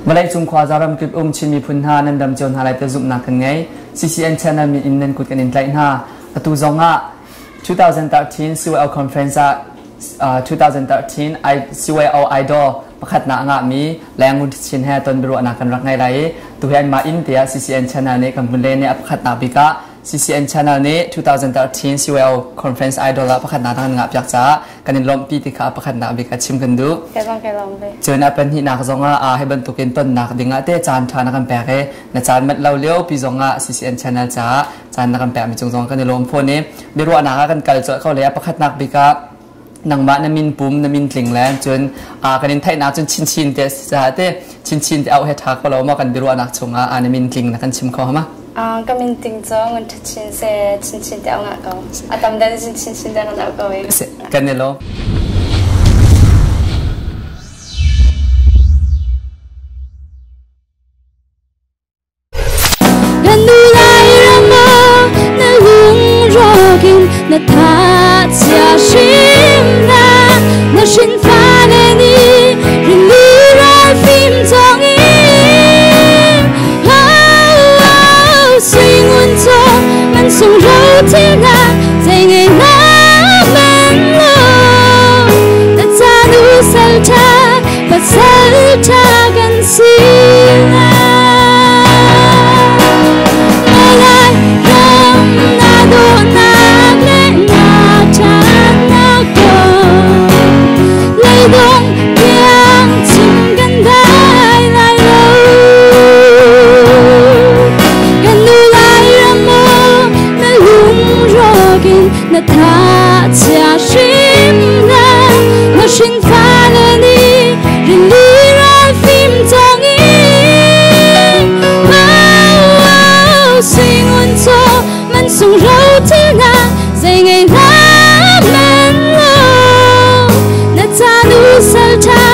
Vawleicung khuaza ramkip um Chin miphun hna nan dam cio hna lai ti zumhnak kan ngei. CCN channel min in nan kut kan in tlaih hna. Atu zong ah 2013 CYO conference ah 2013 CYO Idol pakhatnak a ngahmi Leng Chin he ton biaruahnak kan rak ngei lai i tuhi anmah inn tiah CCN channel nih kan vun len i a pakhatnak bik ah CCN channel nih 2013 CYO Conference Idol ah pakhatnak kan ngah piak caah kan in lawmhpi ti kha pakhatnak bik ah chim kan duh. Cun a pahnihnak zong ah hi bantukin tonnak ding ah te caan ṭha na kan pek i na caan mat lo lio pi zong ah CCN channel caah caan na kan pekmi cung zong kan i lawm fawn i biaruahnak ah kan kal colh ko le a pakhatnak bik ah nangmah na min pum na min tling le cun kan in theihnak cun chinchin te te chinchin te au he tha ko lo ma kan biaruahnak chungah na min tling na kan chim kho ma? Ka min ting cu ngun chin se chinchin te au nga ko atam dan chin chinchin te kan au ko kan i lo. Na nu lai ram ah na lungrawk in na tha chia hrim na na hrinfale nih rili ral fim cawng in oh, oh, sui ngun caw man sung ro thil na zei ngei na man lo na ca nu sal tha pasal tha kan si lai. Lai ram na dawhnak le na ṭhatnak kong leidong tiang chim kan dai lai lo. Kan nu Lairam aw na lungrawk in na tha chia hrim na na hrinfale nih rili ral fim cang in oh, oh, sui ngun chaw man sung ro thil na zei ngei hla man lo na ca nu sal tha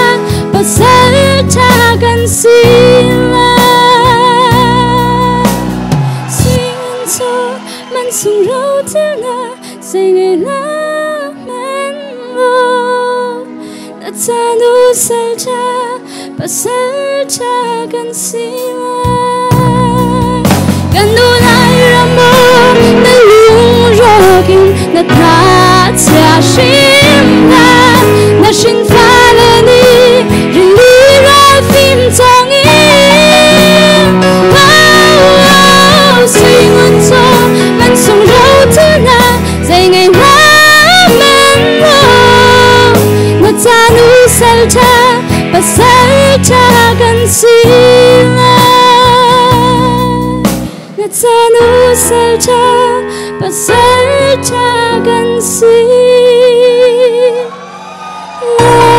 pasal tha kan si lai sui ngun chaw man sung ro thil na zei ngei hla man lo na ca nu sal tha pasal tha kan si lai kan nu lai ram aw na lungrawk in na tha chia hrim na na hrinfale nih rili ral fim cang in oh, oh, sui ngun chaw man sung ro thil na zei ngei hla man lo na ca nu sal tha pasal tha kan si lai na ca nu sal tha pasal tha kan si Hello.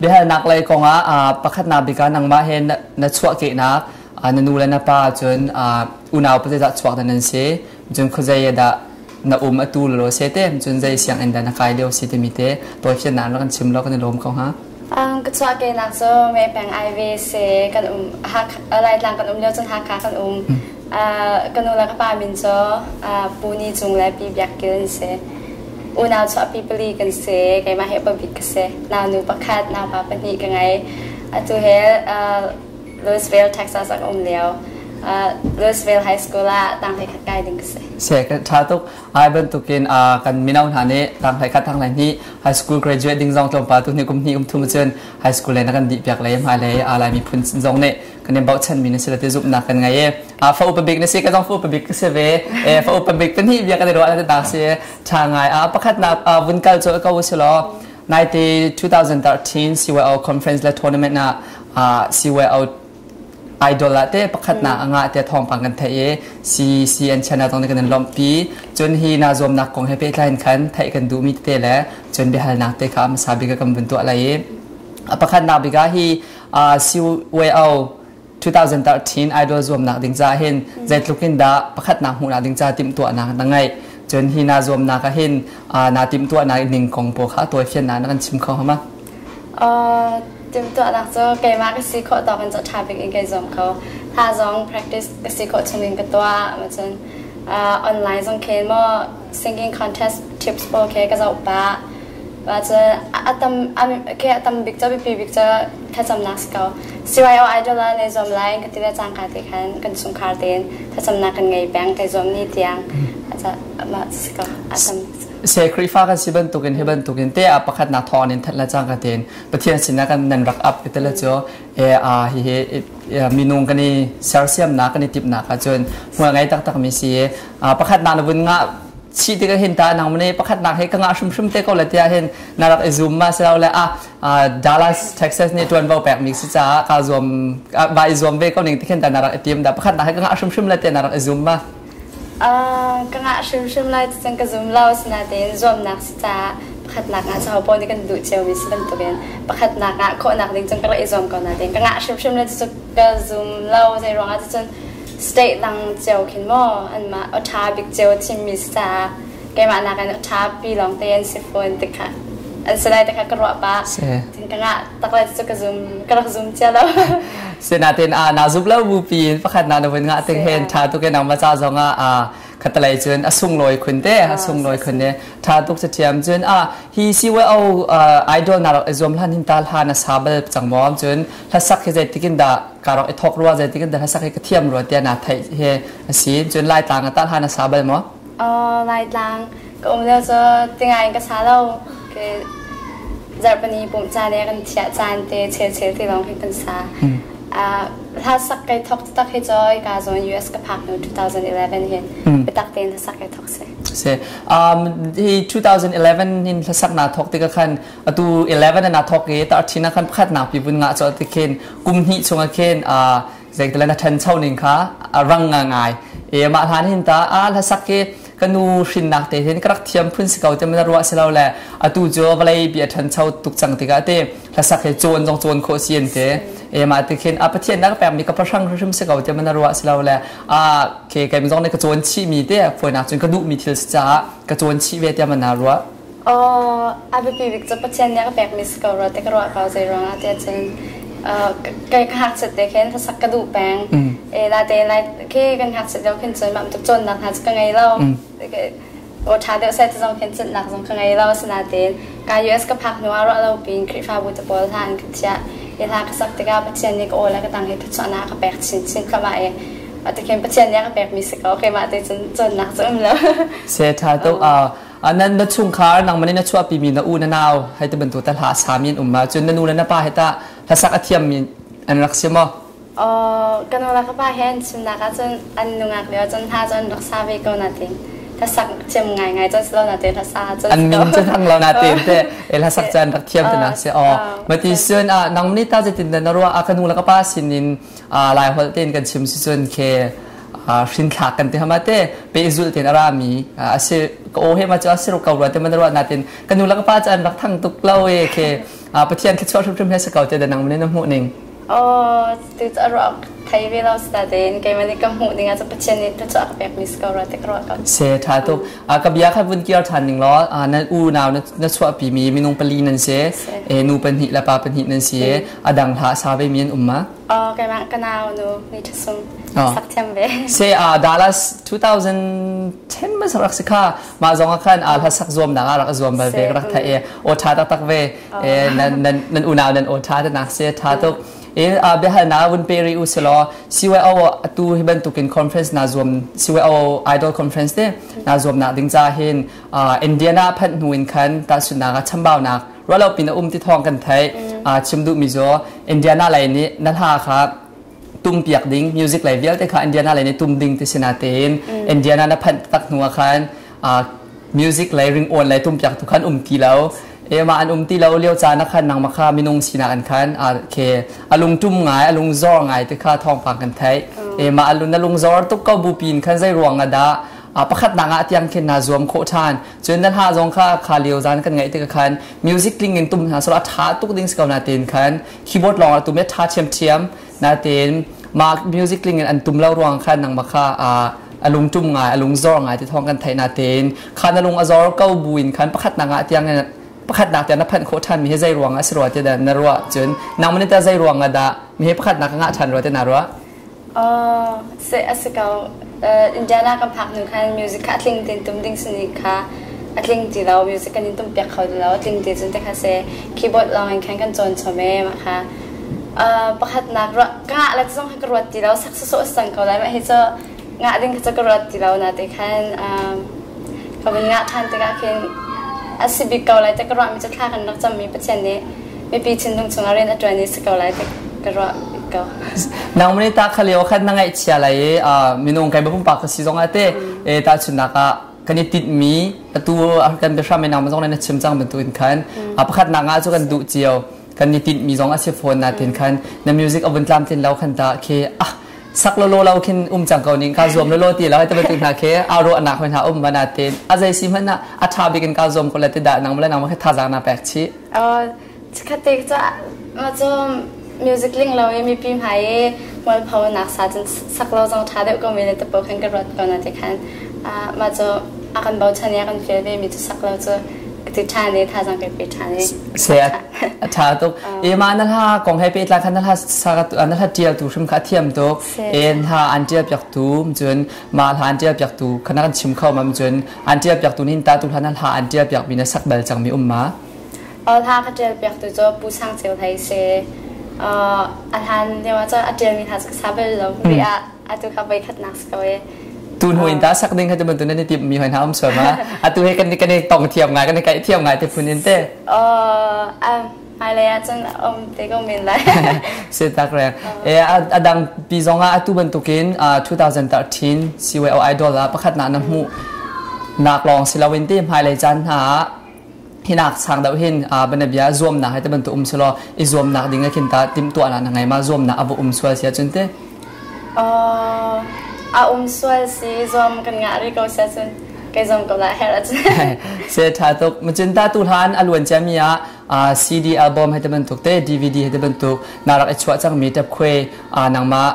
Biahalnak lei kongah pakhatnak bik ah nangmah he na chuahkehnak na nu le na pa cun unau pazeizah chuak dah nan si, cun khuazei dah na um atu lawlaw se te, cun zei sianginn dah na kai lio si timi te tawifiannak rak kan chim law kan i lawm ko hnga. Ka chuahkehnak cu Mei peng IV si kan um Laitlang kan um lio cun Hakha kan um. Ka nu le ka pa min cu Pu Ni Cung le Pi Biak Kil an si. Unau chuahpi pali kan si. Keimah hi upa bik ka si. Naunu pakhat, naupa pahnih ka ngei. Atu hi Louisville, Texas ah ka um lio. Louisville High School ah tanghlei khat kai ding ka si. Se kan ṭha tuk. Ai bantukin kan mino hna nih tanghlei khat tanghlei hnih high school graduate ding zong tlawmpal tu hnih kum hnih kum thum cun high school le na kan dih piak le hmailei Lai miphun zong nih kan in bochan mi na si le ti zumhnak kan ngei i fa upa bik na si ka zong fa upa bik ka si ve fa upa bik pahnih bia kan i ruah na si ṭha ngai pakhatnak vun kal cu ko si law naite 2013 CYO conference le tournament ah CYO idol ah te pakhatnak a ngah te thawngpang kan theih i CCN channel zong nih kan in lawmhpi cun hi na zuamnak kong he pehtlai in khan theih kan duhmi tete le cun biahalnak te kha hmasa bik ah kan vun tuah lai i pakhatnak bik ah hi CYO 2013 idol zuamnak ding ca hin zeitluk in dah pakhatnak hmuhnak ding ca timhtuahnak na ngeih cun hi na zuamnak ah hin na timhtuahnak ning kong pawl kha tawifiannak na kan chim kho hama? Timhtuahnak cu keimah ka si khawh tawk in cu ṭha bik in kai zuam ko. Hla zong practice ka si khawh chung in ka tuah. Cun online zong khin maw singing contest tips pawl khi ka zoh pah. Cun a tam khi a tam bik cu biapi bik cu thlacamnak si ko. CYO Idol ah nei zuam lai ka ti le cangka te khan kan chungkhar tein thlacamnak kan ngei peng kai zuam ni tiang. Mah si ko a tam. Se Khrihfa kan si bantukin hi bantukin te a pakhatnak thawng in that la cang ka ten Pathian sinah kan nan rak up te le cu e a hi hi minung kan i sersiamnak kan i tipnak ahcun hmual ngei taktak mi si pakhatnak na vun ngah chi ti ka hin ta nang mane pakhatnak he ka ngah hrimhrim te ko le tiah hin na rak i zoom ma silo le a Dallas Texas nih tuanvo pek mi si caah ka zuam va i zuam ve ko ning ti khin ta na rak i tim da pakhatnak he ka ngah hrimhrim le tiah na rak i zoom ma? Ka ngah hrimhrim lai ti cun ka zum lo. Asinain zuamnak si caah pakhatnak ah caho paoh nih kan duh ciomi si bantukin pakhatnak ah khawhnak ding cun ka rak i zuam ko nain ka ngah hrimhrim lai ti cu ka zum lo. Zei ruangah ti cun state dang cio khin maw anmah aw ṭha bik cio thimmi si caah keimah nakin aw ṭha pi lawngte an si fawn tikha an si lai ti kha ka ruah pah. Cun ka ngah tak lai ti cu ka zum ka rak zum cia lo. Sinain naa zumh lo bupi in pakhat na vun ngah tik hen ṭha tuk in nangmah ca zong ah khatalei cun a sunglawi khun te a sunglawi khun ne ṭha tuk cathiam cun a hi CYO idol na rak i zuam hlan hin ta hla na sa bal cang maw cun hlasak hi zeitikin dah ka rak i thawk rua zeitikin dah hlasak hi ka thiam rua tiah na theih he a si cun Laitlang ah tah hla na sa bal maw? Laitlang ka um lio cu tingai in ka sa lo ke zarhpini pumh caan le kan thiah caan te chelchel ti lawng hi kan sa. Hla sak kai thok tak hi cu ka zawn US ka phak hnu 2011 hin biatak tein hlasak kai thok si. Si. Hi 2011 hin hlasak na thok tikah khan atu 11 na thok i ta thina khan pakhat nak pi vun nga cho ti khin kum hnih chungah khin zeitala na ṭhancho ning kha a rang ngai e mah hlan hin ta a hlasak hi ka nu hrinnak te hin ka rak thiam phun si ko te man ruah si lo le atu cu vawlei bi a ṭhancho tuk cang tikah te hlasak hi cawn zong cawn khawh si an te e mah ti khin a pathian na ka pek mi ka pahrang hrim si ko te man ruah si lo le a ke kai zong ne ka cawn chih mi te foinak cun ka duh mi thil si caah ka cawn chih ve te man na ruah. Aw, a biapi bik cu Pathian nih a ka pekmi si ko rua ti ka ruah ko zei ruangah tiah cun kai ka ngakchiat te khin hlasak ka duh peng. E natein lai khi kan ngakchiat lio khin cun mah bantuk cawnnak hna cu ka ngei lo. Aw ṭha deuh seh ti zong khin cinnak zong ka ngei lo. Asinain ka US ka phak hnu ah ruah lo piin Khrihfabu te pawl hla an ka thiah. I hla ka sak tikah Pathian nih ka aw le ka tang hi thluachuahnak a ka pek chinchin thluahmah i tikhin Pathian nih a ka pekmi si ko. Keimah te cun cawnnak cu um lo. Se ṭha tuk. Nan na chungkhar nangmah nih na chuahpimi na u na nau hei ti bantuk ta hla a sami an um ma cun na nu le na pa he tah hlasak a thiammi an rak si maw? Ka nu le ka pa he an chimnak ahcun an nungak lio cun hla cu an rak sa ve ko natin hlasak thiam ngaingai cun si lo natin hlasa cun an min cu thang lo natin te e hlasak cu an rak thiam te na si aw mati cun nang nih ta zeitin na ruah a ka nu le ka pa sinin lai holh tein kan chim si cun khe hrinthlak kan ti hama te pehzulh tein a rami a si ka aw he ma cu a si ko rua te man ruah natin ka nu le ka pa cu an rak thang tuk lo e khe Pathian thluachuah hrimhrim he si ko te da nang manin na hmuh ning? Oh, tu cu a ruah thei ve lo si tein keimah nih ka hmuh ning ah cu Pathian nih thluachuah ka pekmi si ko rua te ka ruah ko. Se tha tuk. Ka bia kha vun kiar than ning law nan u nau na chuahpi mi minung pali nan si e nu pahnih le pa pahnih nan si a dang hla sa ve mi an um ma? Oh, keimah ka nau nu ni thasung sak thiam ve. Se Dallas 2010 ma rak si kha mah zong ah khan hla sak zuam nak ah rak zuam bal ve rak thai e o tha tak tak ve nan nan nan unau nan o tha nak se tha tuk e biahal na vun pe ri u selo CYO atu hi bantukin conference na zuam CYO idol conference te na zuam nak ding cha hin Indiana phanh hnu in khan ta sunnak ah chambau nak rualo pin a um ti thawng kan thei chim duh mi zo Indiana lei nih na hla kha tum piak ding music lei vialte kha Indiana lei nih tum ding ti sina tein Indiana na phanh tak hnu ah khan music lei ring on lei tum piak tu khan um ti lo ema an um ti lo lio caan ah khan nangmah kha minung sinak an khan ke alung tum ngai alung zor ngai te kha thawngpang kan theih ema alun na lung zor tuk ko bu pin khan zei ruang ah dah pakhat nak ah tiang khin na zuam khawh ṭhan cun na hla zong kha kha lio zan kan ngaih tik khan music tling in tum hna so a ṭha tuk ding si ko na tin khan keyboard lawng ah tum i ṭha ṭhiamṭhiam natein ma music tling in an tum lo ruang khan nangmah kha a lung tum ngai a lung zor ngai ti thawng kan theih natein khan a lung a zor ko bu in khan pakhat nak ah tiang in Pakhatnak tiang na phanh khawh ṭhan mi hi zei ruang ah si rua ti dah na ruah? Cun nangmah nih tah zei ruang ah dah mi hi pakhatnak ka ngah ṭhan rua ti na ruah? Si a si ko. Indiana kan phak hnu khan music kha a tling tein tum ding sini kha a tling ti lo. Music kan in tum piak kho ti lo. A tling ti cun te kha si keyboard lawng in khan kan cawn chom e mah kha. Pakhatnak ruah ka ngah le zong kha ka ruat ti lo. Sak sawsawh a si cang ko lai. Mah hi cu ngah ding kha cu ka ruat ti lo na te khan ka vun ngah ṭhan tikah khin a si bik ko lai te ka ruahmi cu thla kan rak cammi Pathian nih mipi thinlung chungah rian a ṭuan i si ko lai ti ka ruah ko. Nangmah nih tah kha lio khan na ngaihchia lai i minung kai pumpak ka si zong ah te e tahchunhnak ah kan i tinhmi atu kan biahram in nangmah zong na chim cang bantukin khan a pakhatnak ah cu kan duh cio kan i tinhmi zong a si fawn natin khan na music a vun tlamtlin lo khan ta khi ah sak lo lo lo khin um cang ko ning ka zuam lo lo ti lo te bantuk hna khi a ruahnak hoi hna um mana tin a zei si hmanh ah a tha bik in ka zuam ko le ti dah nang le nang kha thazaang na pek chih. Chikkhat te cu mah cu music ling lo i mipi hmai i mualpho nak sa cun sak lo zong ṭha deuh ko mi le te khan ka ruat ko na ti khan mah cu a kan bochan i a kan feel ve mi cu sak lo cu ka ti ṭhan i thazaang ka pe ṭhan i. Se a ṭha tuk. E ma na hla kong he pehtlai khan na hla sa na hla ṭial tu hrim kha a thiam tuk. E hla an ṭial piak tu cun ma hla an ṭial piak tu khana kan chim kho mam cun an ṭial piak tu nin ta tu hla na hla an ṭial piak mi na sak bal cang mi um ma? Hla ka ṭial piaktu cu Pu Sang Ceu Hlei si. A hlan lio ah cun a ṭialmi hna cu ka sa bal lo. Ri ah atu kha voikhatnak si ko e. Tu hnu in ta sak ding kha tu bantuk nan i timh mi hoi hna um sual ma? Atu he kan kan i tong thiam ngai, kan i kaih thiam ngai te phun in te. Hmailei ah cun um te ko men lai. Se tak reng. E a dang pi zong ah atu bantukin 2013 CYO Idol ah pakhat na na hmuh nak lawng si loin te hmailei caan hna ah hinak sang deuh hin banabia zuamnak he te bantuk um selaw i zuamnak ding khin ta timhtuahnak na ngei ma? Zuamnak a va um sual sia cun te? A um sual si zuam kan ngah ri ko sia cun kai zuam ko la her acun. Se tha tuk. Macun ta tu hlan a luan cia mi ah CD album he te bantuk te DVD he te bantuk na rak i chuah cang mi tap khuai nangmah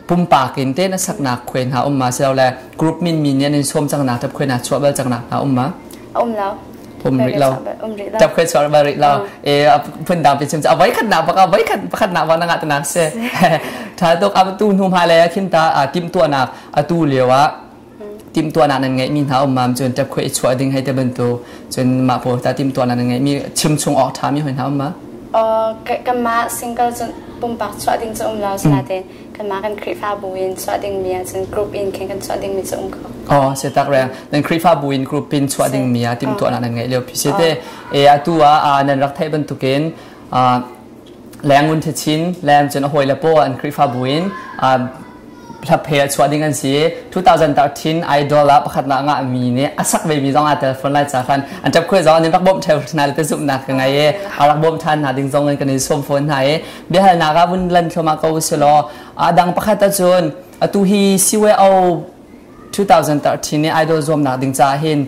pumpak in te na saknak khuai hna um ma silo le group min mi nih an in sawm cang nak tap khuai na chuah bal cang nak hna um ma? Um lo. Um rih lo. Um rih lo. Tap khuai chuah bal rih lo. E phun dang pi chim a voi khat nak baka voi khat pakhat nak wa na ngah tanak se tha tuk. A tu hnu hma le khin ta tim tuahnak atu lio ah tim tuahnak nan ngeih mi hna um mam cun tap khuai i chuah ding hei te bantuk cun mah pawl ta tim tuahnak nan ngeih mi chim chung awk tha mi hoi hna um ma? Kanmah single cun pumpak chuah ding cu um lo, sinain kanmah kan Khrihfabu in chuah dingmi ahcun group in khin kan chuah dingmi cu um kho. Oh, se tak reng. Nan Khrihfabu in group in chuah dingmi ah timhtuahnak nan ngeih lio pi si te. E atu ah nan rak theih bantukin lengun thachin lem cun a hawi le po an Khrihfabu in hlaphe a chuah ding an si. 2013 Idol ah pakhat na ngah mi nih a sak ve mi zong aa tel phone lai ca khan an ṭap khuai zong an rak bawmh ṭheu hna le te zumhnak ka ngei i a rak bawmh ṭhan hna ding zong in kan in sawm fawn hna i biahalnak ah vun lan thluahmah ko usilaw a dang pakhat ahcun atu hi CYO 2013 ni Idol zuamnak ding caah hin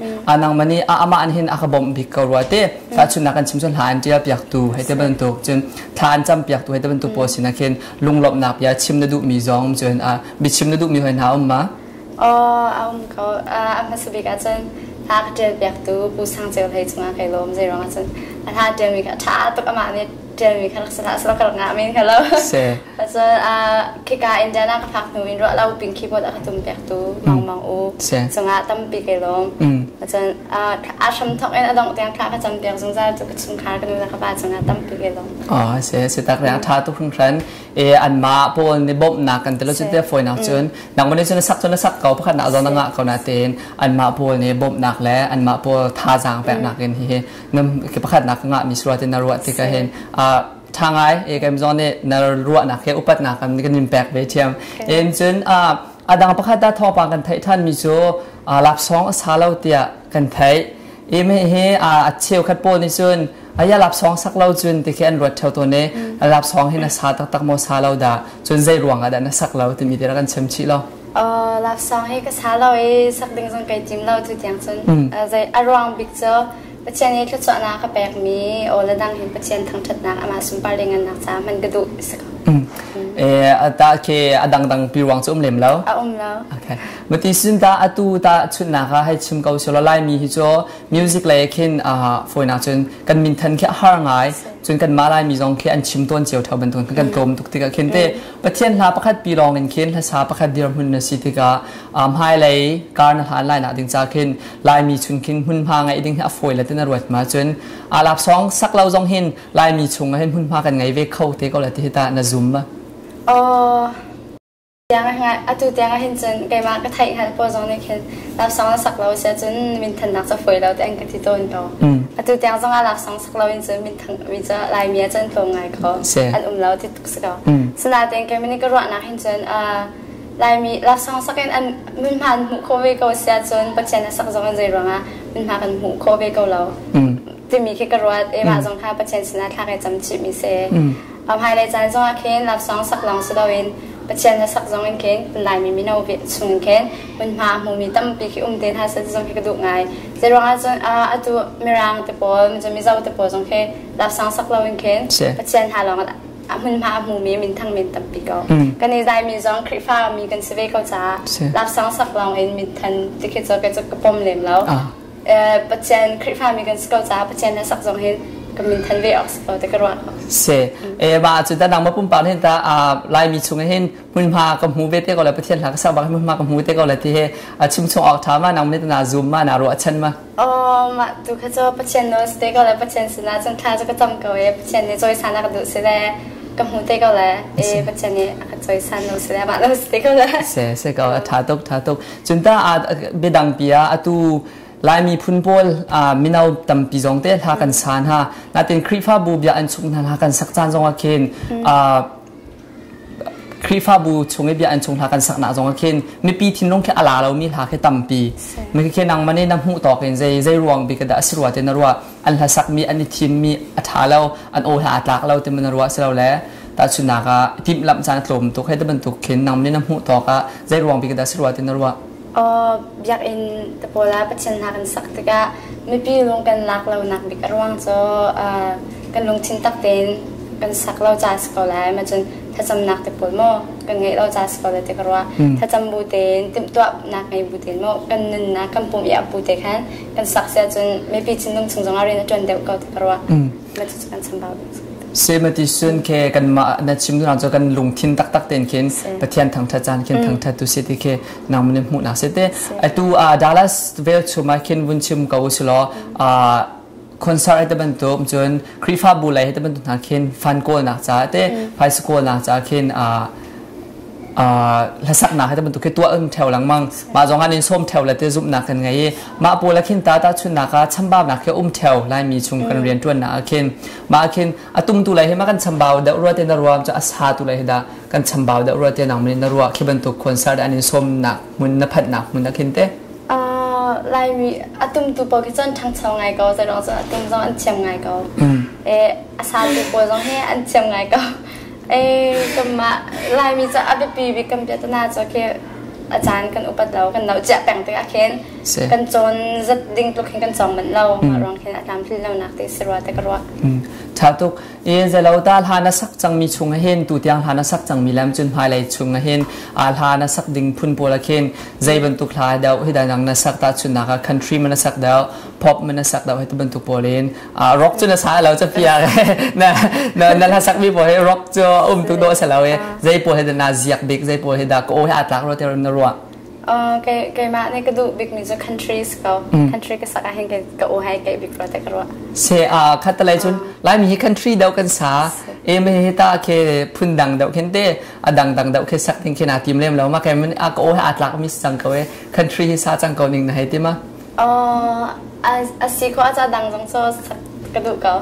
nangmah nih amah an hin a ka bawmh bik ko rua te. Tahchunhnak kan chim cun hla an ṭial piaktu hei te bantuk, cun thla an cam piaktu hei te bantuk pawl sinah khin lunglawmhnak bia chim na duhmi zong cun biachim na duhmi hoi hna um ma? A um ko. A hmasa bik ahcun hla ka ṭial piaktu Pu Sang Ceu Hlei cungah kai lawm. Zei ruang ahcun a hla ṭialmi kha ṭha tuk, amah nih ṭialmi kha rak si hlah selaw ka rak ngah men kha lo. Cun khika Indiana ka phak hnu in ruah lo pin keyboard a ka tum piaktu Mang Mang U cungah tampi kai lawm. Cun a hram thawk in a dongh tiang thla ka cam piak zungzal cu ka chungkhar ka nu le ka pa cungah tampi kai lawm. Oh, se se tak reng tha tuk hringhran. E anmah pawl nih bawmhnak kan tilo cu te fawinak cun nangmah nih cun sak cun sak ko pakhat nak zong na ngah ko na tein anmah pawl nih bawmhnak le anmah pawl thazaang peknak in hi nam pakhat nak ngah mi sual te na ruah tikah hin tha ngai e kem zong nih na ruahnak he upatnak kan kan in pek ve thiam in. Cun a dang pakhat da thawngpang kan theih than mi cu lapsong a sa lo tiah kan theih i me hi a cheukhat pawl nih cun aya lapsong sak lo cun ti khi an ruat theo tawn i lapsong hi na sa taktak maw sa lo dah, cun zei ruang ah dah na sak lo timi te kan chim chih lo? Lapsong hi ka sa lo i sak ding zong kai tim lo tu tiang cun. Zei a ruang bik cu Pathian i thluachuahnak ka pekmi aw le dang hin Pathian thangṭhatnak, amah sunpar le ngannak caah hman ka duh si ko. Ta ke a dangdang pi ruang cu um lem lo? A um lo. Okay. Mati sin ta atu ta chunnak ah hei chim ko silo Laimi hi cu music lei khin foina cun kan minthan khi har ngai cun kan mah Laimi zong khi an chim tawn cio theu bantuk kan tlawm tuk tikah khin te Pathian hla pakhat pi lawng in khin hlasa pakhat dirhmun na si tikah hmailei kar na hlan lai nak ding ca khin Laimi chung khin hmunhma ngeih ding hi a fawi le ti na ruat ma cun alap song sak lo zong hin Laimi chung ah hin hmunhma kan ngei ve kho te ko le ti hi ta na zum ma? Atu tiang ah hin cun keimah ka theih hngalh pawl zong nih khin love song na sak lo si ahcun minthannak cu fawi lo ti an ka ti tawn ko. Atu tiang zong ah love song sak lo in cun minthang mi cu Laimi ah cun tlawm ngai ko. An um lo ti tuk si ko. Sinain keimah nih ka ruahnak hin cun Laimi love song sak in an hmunhma an hmuh khawh ve ko si ahcun Pathian a sak zong in zei ruangah hmunhma kan hmuh khawh ve ko lo timi khi ka ruat. Mah zong kha Pathian sinah thla kai cam chihmi si. Hmailei caan zongah khin love song sak lawng si loin Pathian na sak zong in khin Laimi mino chung in khin hmunhma a hmumi tampi khi um te hna seh ti zong khi ka duh ngai. Zeiruang ah cun atu Mirang te pawl, Mizo te pawl zong khi love song sak loin khin Pathian hna lawng ah hmunhma a hmumi minthang men tampi ko. Kan i zaimi zong Khrihfa mi kan si ve ko caah love song sak lawng in minthan ti khi cu kei cu ka pom lem lo. Pathian Khrihfami kan si ko caah Pathian na sak zong hin ka min than ve awk si ko te ka ruah. Se e ba cu ta nang ma pumpak hin ta Laimi chung hin hmunhma ka hmu ve te ko le Pathian hla ka sak bak hmunhma ka hmu te ko le ti he a chim chung awk tha ma nang ni na zoom ma na ruah chan ma. Oh ma tu kha cho Pathian no ste ko le Pathian sinah cun thla cu ka cam ko e Pathian nih cawisan a ka duh si le ka hmu te ko le e Pathian nih a ka cawisan lo si le mah lo si te ko le. Se se ko a tha tuk tha tuk Cun ta biadang pi ah atu Laimi phun pawl mino tampi zong te hla kan sa hna. Natin Khrihfabu bia an chung hna hla kan sak caan zong ah khin Khrihfabu chung i bia an chung hla kan sak nak zong ah khin mipi thinlung khi a la lomi hla khi tampi. Mi khi nang mane na hmuh tawk in zei zei ruang bik dah a si rua te na ruah an hla sakmi an i thimmi a ṭha lo an aw hla a tlak lo ti na ruah si lo le tahchunhnak ah timhlamh caan a tlawm tuk hei ti bantuk khin nang nih na hmuh tawk ah zei ruang bik dah si rua ti na ruah? Biakinn te pawl ah Pathian hna kan sak tikah mipi lung kan lak lonak bik a ruang cu kan lungthin tak tein kan sak lo caah si ko lai. Mah cun thlacamnak te pawl maw kan ngeih lo caah si ko lai ti ka ruah. Thlacam bu tein timhtuahnak ngei bu tein maw kan nunnak kan pum i bu te khan kan sak si ahcun mipi thinlung chung zongah rian a ṭuan deuh ko ti ka ruah. Mah cucu kan chambau bik. Semati sun ke kan mah na chim duhnak cu kan lungthin taktak tein khin Pathian thangṭhat caan khin thangṭhat tu si ti khi nang mun hmuh nak si te atu Dallas vel chum ah khin vun chim ko usilaw concert te bantuk cun Khrihfabu lei te bantuk hna khin fan kawl nak ca te phaisa kawl nak ca khin hlasaknak he bantuk khi tuah um theo lengmang mah zong an in sawm theo le te zumhnak kan ngei i mah pawl ah khin ta ta chunnak ah chambaunak khi um theo Laimi chung kan rian tuannak ah khin mah khin a tumtu lai hi ma kan chambau deuh rua te na ruam cu a sa tu lai hi dah kan chambau deuh rua te nang na ruah khi bantuk concert an in sawmnak hmun na phanhnak hmun ah khin te. Laimi a tumtu pawl khi cun ṭhangcho ngai ko zei ruang cu a tum zong an thiam ngai ko e a satu pawl zong hi an thiam ngai ko. Kanmah Laimi cu a biapi bik kan piahtana cu khi a caan kan upat lo, kan no ciah peng tikah khin kan cawn zat ding tluk hin kan cawng manh lo. Mah ruang khin a tlamtlin lonak te si rua te ka ruah. Tha tuk. E zelo ta hla na sak cangmi chung hin tu tiang hla na sak cangmi lam cun hmailei chung hin a hla na sak ding phun pawl khin zei bantuk hla deuh hi dang na sak ta chunnak ah country man na sak deuh pop man na sak deuh hi bantuk pawl in rock cu na sa lo ca na na na hla sak mi pawl hi rock cu um tuk dawh sa lo i zei pawl hi na ziak bik zei pawl hi dah ka aw hi aa tlak ro te na ruah? Keimah nih ka duh bik mi cu country si ko. Country ka sak ah hin ka aw hai kai bik rua te ka ruah. Se a khat lai cun Laimi hi country deuh kan sa e me hi ta ke phun dang deuh khin te a dang dang deuh khi sak ding khi na tim lem lo ma ke mun a ka aw hi aa tlak mi sang ko e country hi sa cang ko ning na hei ti ma? A si khawh a dang zong cu sak ka duh ko.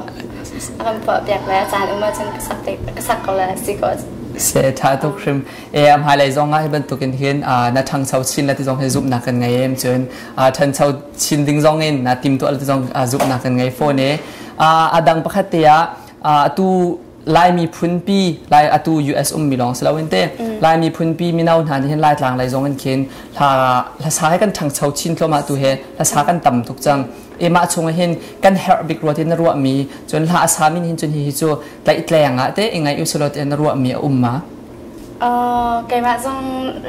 A kan puah piak le a caan um ahcun ka sak te ka sak ko le a si khawh. Se tha tuk hrim. E am hmailei zong ah hi bantukin hin na ṭhangcho chin la ti zong hi zumhnak kan ngei em cun ṭhancho chin ding zong in na tim tuah la ti zong zumhnak kan ngei fawn e. A dang pakhat te ah atu Laimi phunpi Lai atu US ummi lawng si loin te Laimi phunpi mino hna nih hin Laitlang lei zong in khin hla hlasa he kan ṭhangcho chin thluahmah tu he hlasa kan tam tuk cang. E mah chung hin kan herh bik rua ti na ruahmi cun hla a sa min hin cun hi hi cu tlaihtleng ah te i ngai usilo te na ruahmi a um ma? Keimah zong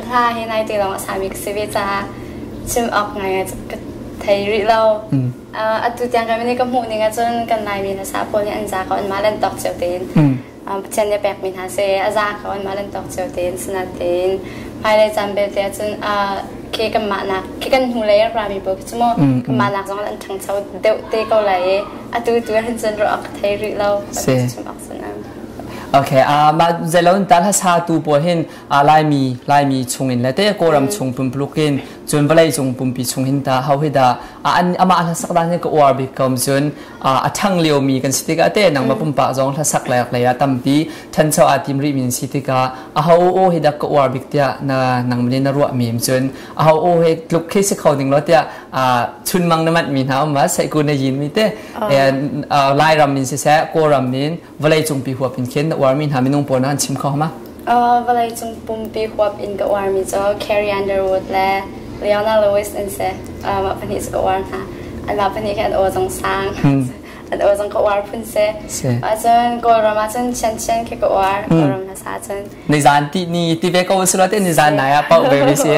hla hi nai te lawng a sami ka si ve caah chim awk ngai ka thei rih lo. Atu tiang kan nih ka hmuh ning ahcun kan Laimi hlasa pawl nih an za ko anmah le an tawk cio tein. Pathian nih a pekmi hna si a za ko anmah le an tawk cio tein sinatein hmailei caan belte ahcun khi kanmah nak khi kan hnulei a rami pawl khi cu mu kanmah nak zong an ṭhangcho deuh te ko lai i atu tu hin cun ruah awk ka thei rih lo. Chim awk cun Okay, mah zeilon tal hla tu pawl hin Laimi Laimi chung in le te Kawlram chung pumpuluk in cun vawlei cung pumpi chung hin ta ho hi dah an amah hla sak dan hi ka uar bik kom cun a ṭhang lio mi kan si tikah te nangmah pumpak zong hla sak lek lei ah tampi ṭhancho aa tim rih mi si tikah a ho aw hi dah ka uar bik tiah na nang nih na ruah mi cun a ho aw he tluk khi si kho ding lo tiah chunmang na manh mi hna um ma saiku na yin mi te Lairam in siseh Kawlram in vawlei cungpi huap in khin na uarmi hna minung pawl na han chim kho ma? Vawlei cung pumpi huap in ka uarmi cu Carrie Underwood le Leona Lewis an si. Mah pahnih cu ka uar hna. Anmah pahnih khi an aw zong sang. An aw zong ka uar phun si. Cun Kawlram ah cun Chian Chian khi ka uar. Kawlram hla cun. Nizan ti ni ti ve ko silo te nizan nai ah pau ve mi si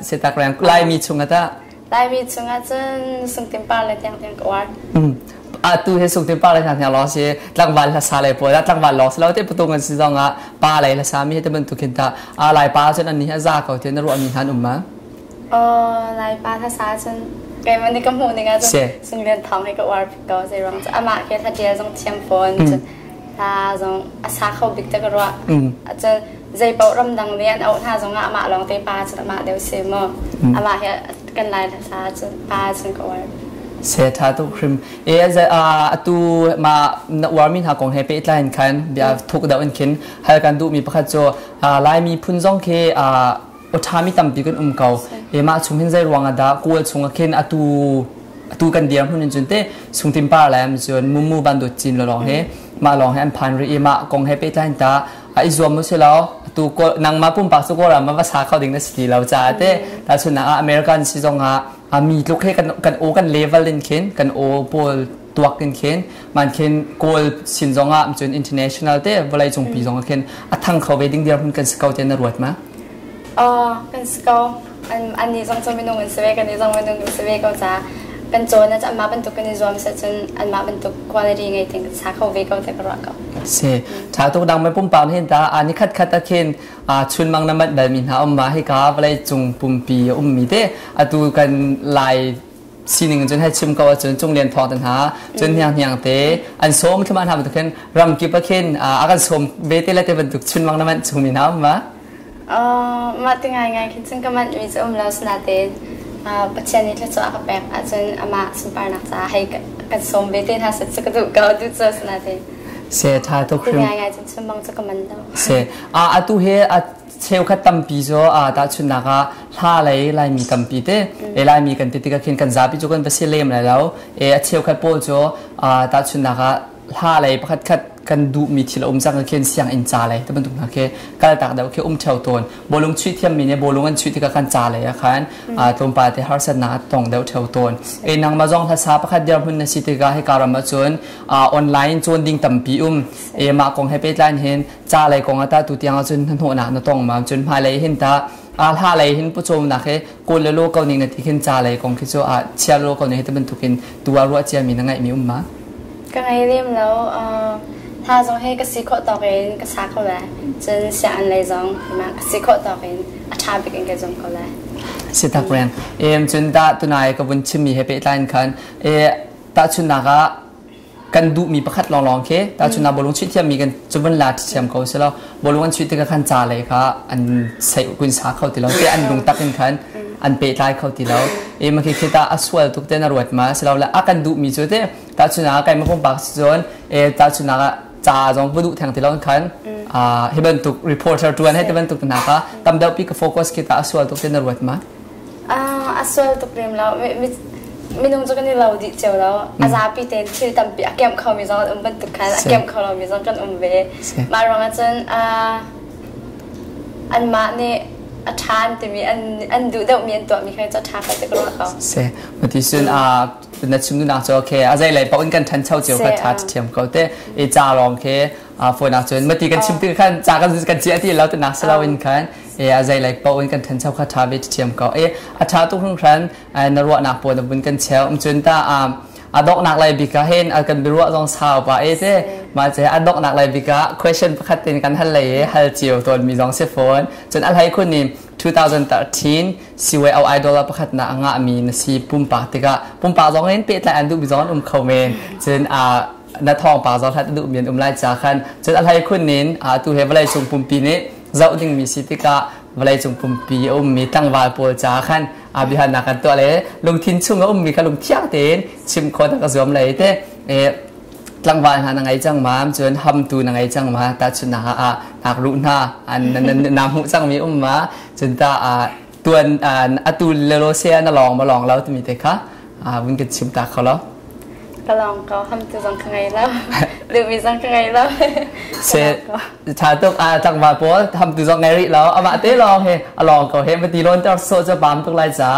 si tak reng Laimi chung ata Laimi chungah cun sungtim par le tiangtiang ka uar. Atu he sungtim par le tiangtiang lawng si tlangval hla sa lei pawl tlangval lawng si lo te patung an si zong ah pa lei hla sa mi te bantuk hin ta a lai pa cun an ni a za ko te na ruah mi han um ma? Oh, lai pa hla sa cun keimah nih ka hmuh ning ah cun Sunglian Thawng hi ka uar bik ko zei ruang cu amah khi hla tial zong thiam fawn cun hla zong a sa kho bik te ka ruah. Cun zei paoh ramdang nih an auh hna zongah amah lawng te pa cun amah deuh si mu. Amah hi kan lai hla cun pa cun ka uar. Se tha tuk hrim. E atu ma na uarmi hna kong he pehtlai in khan bia thuk deuh in khin hal kan duhmi pakhat cu Laimi phun zong khi awṭhami tampi kan um ko. E mah chung hin zei ruang ah dah Kawl chung ah khin atu atu kan dir hmun in cun te sungtim par le cun mumu ban dawt cin lawng he mah lawng he an phan rih i mah kong he pehtlai in ta a i zuam mu si lo atu nangmah pumpak cu Kawlram ah va sa kho ding na si ti lo caah te tahchunhnak ah American si zong ah mi tluk he kan kan aw kan level in khin kan aw pawl tuak in khin man khin Kawl sin zong ah cun international te vawlei cungpi zong ah khin a thang kho ve ding dirhmun kan si ko te na ruat ma? Kan si ko. An nih zong cu minung an si ve, kan nih zong minung kan si ve ko caah kan cawn ah anmah bantuk kan i zuam seh cun anmah bantuk quality ngei ting kan sa kho ve ko te ka ruah ko. Si. Tha tuk dang mai pumpak hin ta a ni khat khat a khin chunmang na manh bal mi hna um ma hika vawlei cung pumpi a um mi te atu kan lai sining cun hei chim ko ahcun Cung Lian Thawng te hna cun hniang hniang te an sawm thlama hna bantuk khin ramkip ah khin a kan sawm ve te le te bantuk chunmang na manh chung mi hna um ma? Mah ti ngaingai khin cun ka manh mi cu um lo sinain Pathian nih thluachuah a ka pek ahcun amah sunparnak caah hei kan sawm ve te hna seh cu ka duh ko duh cu sinain Se tha tuk hrim. Ti ngaingai cun chunmang cu ka man lo. Se atu he a cheukhat tampi cu tahchunhnak ah hla lei Laimi tampi te e Laimi kan ti tikah khin kan zapi cu kan va si lem lai lo e a cheukhat pawl cu tahchunhnak ah hla lei pakhat khat kan duhmi thil a um cang khin sianginn ca lei te bantuk hna khi kaltak deuh khi um theo tawn bawlung chuih thiammi nih bawlung an chuih tikah kan ca lei ah khan tlawmpal te harsatnak a tong deuh theo tawn e nangmah zong hlasa pakhat dirhmun na si tikah hika ram ahcun online cawn ding tampi um e mah kong he pehtlai hin ca lei kong ah ta tu tiang ahcun hnahnawhnak na tong ma cun hmailei hin ta hla lei hin pawcawmnak he kawl le lo ko ning na ti khin ca lei kong khi cu a chia lo ko ning hi te bantukin tu ah ruah cia mi na ngaih mi um ma Ka ngei lem lo. Hla zong hi ka si khawh tawk in ka sa ko lai. Cun sianginn lei zong ka si khawh tawk in a ṭha bik in ka zum ko lai. Si tak reng. Em cun dah tunai ka vun chimmi he pehtlai in khan e tahchunhnak ah kan duhmi pakhat lawnglawng khi tahchunhnak bawlung chuih thiammi kan cu vun la thiam ko si lo bawlung an chuih tikah khan ca lei kha an sei kun sa kho ti lo te an lungtak in khan an pehtlai kho ti lo e ma khi khi ta a sual tuk te na ruat ma si lo le a kan duhmi cu te tahchunhnak kai ma pumpak si cun e tahchunhnak ah ca zong va duh theng ti lo khan hi bantuk reporter tuan he te bantuk na ka tam deuh pi ka focus khi ta a sual tuk te na ruat ma? A sual tuk lem lo. Minung cu kan i lo dih cio lo. A zapi tein thil tampi a kemh khomi zong an um bantuk khan a kemh kho lomi zong kan um ve. Mah ruangah cun anmah nih A ṭha an timi an duh deuhmi an tuahmi kha cu a ṭha ko ti ka ruah ko. Se mati sun a na chim duhnak cu okay a zei lei paoh in kan ṭhancho cio kha ṭha thiam ko te i ca lawng khi phone ah cun mati kan chim ti khan ca kan kan chia ti lo ti nak silo in khan e a zei lei paoh in kan ṭhancho kha ṭha ve thiam ko e a ṭha tuk hringhran. Na ruahnak pawl na vun kan cheu um cun ta a donghnak lai bik ah hin kan biaruah zong sau pa e te ma che a donghnak lai bik ah question pakhat tin kan hal lei e hal cio tawn mi zong si phone cun a hlei khun ni 2013 CYO Idol pakhat na anga mi na si pumpak tikah pumpak zong in pehtlai an duh mi zong an um kho men cun a na thawng pa zong hlat duh mi an um lai cha khan cun a hlei khun nin a tu he vawlei cung pumpi nih zoh ding mi si tikah vawlei cung pumpi a ummi tlangval pawl ca khan a biahalnak kan tuah le lungthin chung a ummi kha lungthiang tein chim khawh ka zuam lei te. Tlangval hna na ngei cang ma? Cun hamtu na ngei cang ma? Tahchunhnak ah nak ruh hna na hmuh cangmi um ma? Cun ta tuan atu lelo se na lawng ma lawng lo timi te kha vun kan chim ta kho lo. Ka lawng ko, hamtu zong ka ngei lo, duhmi zong ka ngei lo. Se tha tuk. A tlangval pawl, hamtu zong ngei rih lo, amah te lawng he a lawng ko he mati lawn ter so cu pam tuk lai ca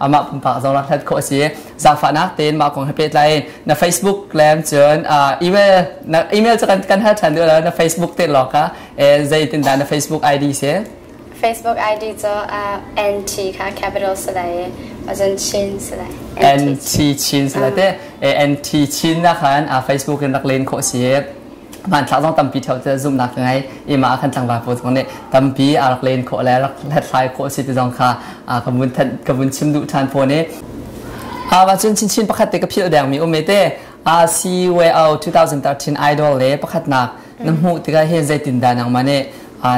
amah pumpak zong rak hlat khawh si. Zaangfahnak tein mah kong he pehtlai in na Facebook lem cun email, na email cu kan hal than duh lo, na Facebook te lawng kha zeitin dah na Facebook ID si? Facebook ID cu NT kha capital si lai i cun Chin si lai. NT Chin si lai te. NT Chin na khan Facebook in rak len khawh si. Hmanthlak zong tampi theo te zumhnak ka ngei i mah khan tlangval pawl zong nih tampi a rak len khawh le rak hlathlai khawh si ti zong kha ka vun ka vun chim duh ṭhan fawn i wa cun chinchin pakhat te ka philh deng mi um e te. CYO 2013 Idol le pakhatnak na hmuh tikah hin zeitindah nangmah nih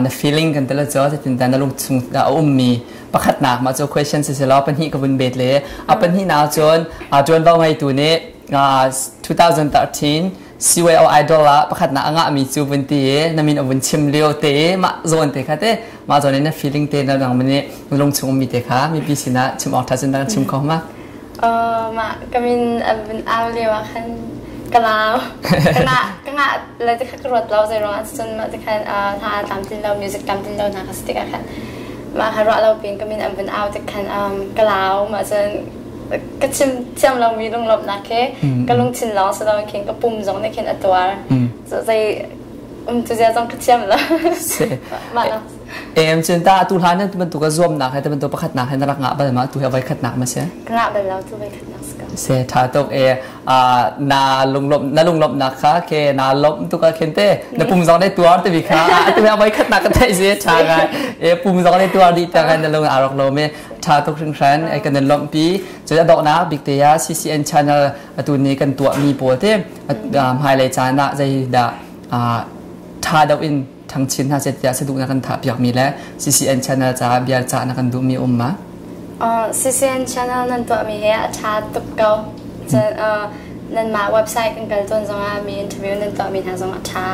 na feeling kan tela cho, zeitindah na lungchung a ummi pakhatnak mah cu question si law pahnih ka vun bet le a pahnih na cun ṭuanvo ngeitu nih 2013 CYO Idol ah pakhatnak a ngahmi cu vun ti i na min a vun chim lio te mah zawn te kha te, mah zawn in na feeling te na nang nih na lungchung ummi te kha mipi sinah chim awk ṭha cun kan chim kho ma? Mah ka min an vun au lio ah khan ka lau. Ka ngah le ti kha ka ruat lo, zei ruangah cun mah ti khan hna tlamtlin lo, music tlamtlin lo hna kha si tikah khan mah kha ruah lo piin ka min an vun au tik khan ka lau. Mah cun ka chim thiam lomi lunglawmhnak khi ka lungthin lawng si loin khin ka pum zong nih khin a tuar. Zei um tu zia zong ka thiam lo. Mah Em cun ta tu hlan nan bantuk a zuamnak he bantuk pakhatnak he na rak ngah bal ma? Tu he voi khatnak ma si? Ka ngah bal lo, tu voi khatnak si ko. Se tha tuk e. Na lunglawm na lunglawmhnak kha ke na lawmh tuk ah khin te na pum zong ne tuar te bi kha tu he voi khatnak ka theih si tha ngai e. Pum zong ne tuar dih ta kan na lung a rak lo me. Tha tuk hringhran e, kan lawmh pi. Cun a donghnak bik te ya CCN channel atu ni kan tuah mi pawl te hmailei caan ah zei dah tha deuh in ṭhangchin hna seh tiah saduh na kan thah piakmi le CCN channel caah bia cah na kan duhmi um ma? CCN channel nan tuahmi hi a ṭha tuk ko. Cun nanmah website kan kal tawn zongah mi interview nan tuahmi hna zong a ṭha.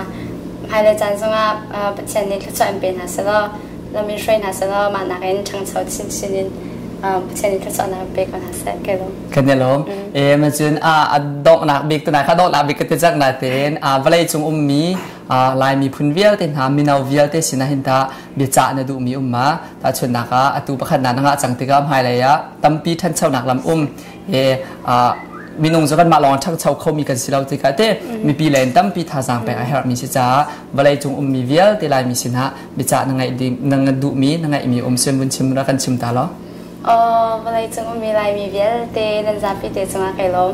Hmailei caan zongah Pathian nih thluachuah in pe hna selaw, lam in hruai hna selaw, mah nakin ṭhangcho chinchin in Pathian nih thluachuahnak in pe ko hna seh kai lawm. Kan i lawm. E ma cun a donghnak bik tunai kha donghnak bik ka ti cang natein vawlei cung ummi Lai miphun vialte hna, mino vialte sinah hin tah biacah na duhmi um ma? Tahchunhnak ah atu pakhat na ngah cang tikah hmailei ah tampi ṭhanchonak lam um e minung cu kanmah lawng ṭhangcho khomi kan si lo tikah te mipi len tampi thazaang pek a herhmi si caah vawlei cung ummi vialte Laimi sinah biacah na ngaih ding na duhmi na ngaihmi um sin vun chim ra kan chim ta lo. Vawlei cung ummi Laimi vialte nan zapi te cungah kai lawm.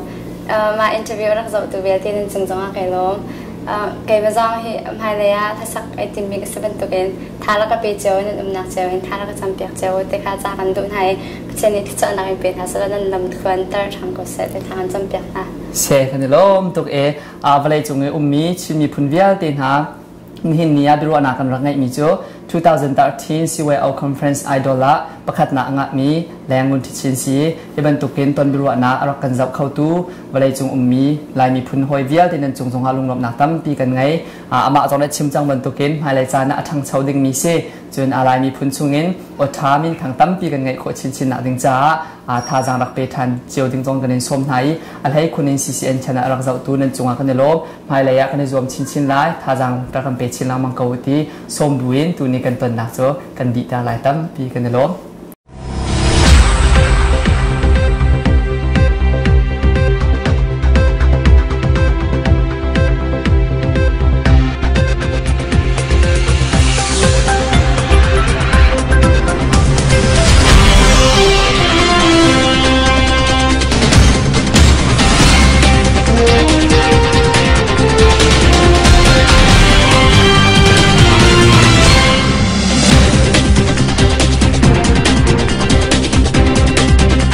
Mah interview rak zohtu vialte nan cung zongah kai lawm. Keimah zong hi hmailei ah hlasak ai timmi ka si bantukin tha rak ka pe cio, nan umnak cio in tha rak ka campiak cio te kha ca kan duh hna i Pathian nih thluachuahnak in pe hna seh nan lam thluan ter ṭhang ko seh ti tha kan campiak hna. Se kan i lawm tuk e. Vawlei cung i ummi Chin miphun vialte hna, nihin ni ah biaruahnak kan rak ngeihmi cu 2013 CYO Conference Idol ah pakhatnak a ngahmi Leng Ngun Ṭhi si. Hi bantukin ton biaruahnak a rak kan zoh khotu vawleicung ummi Lai miphun hawi vialte nan cung zongah lunglawmhnak tampi kan ngei. Amah zong nih chim cang bantukin hmailei caan ah a ṭhangcho dingmi si. Cun Lai miphun chungin awṭha minthang tampi kan ngeih khawh chinchin nak ding caah thazaang rak pe ṭhan cio ding zong kan in sawm hna i a hlei khun in CCN channel a rak zohtu nan cungah kan i lawm. Hmailei ah kan i zuam chinchin lai, thazaang rak kan pe chin lengmang ko ti sawm buin tuni kan tonnak cu kan dihter lai. Tampi kan i lawm.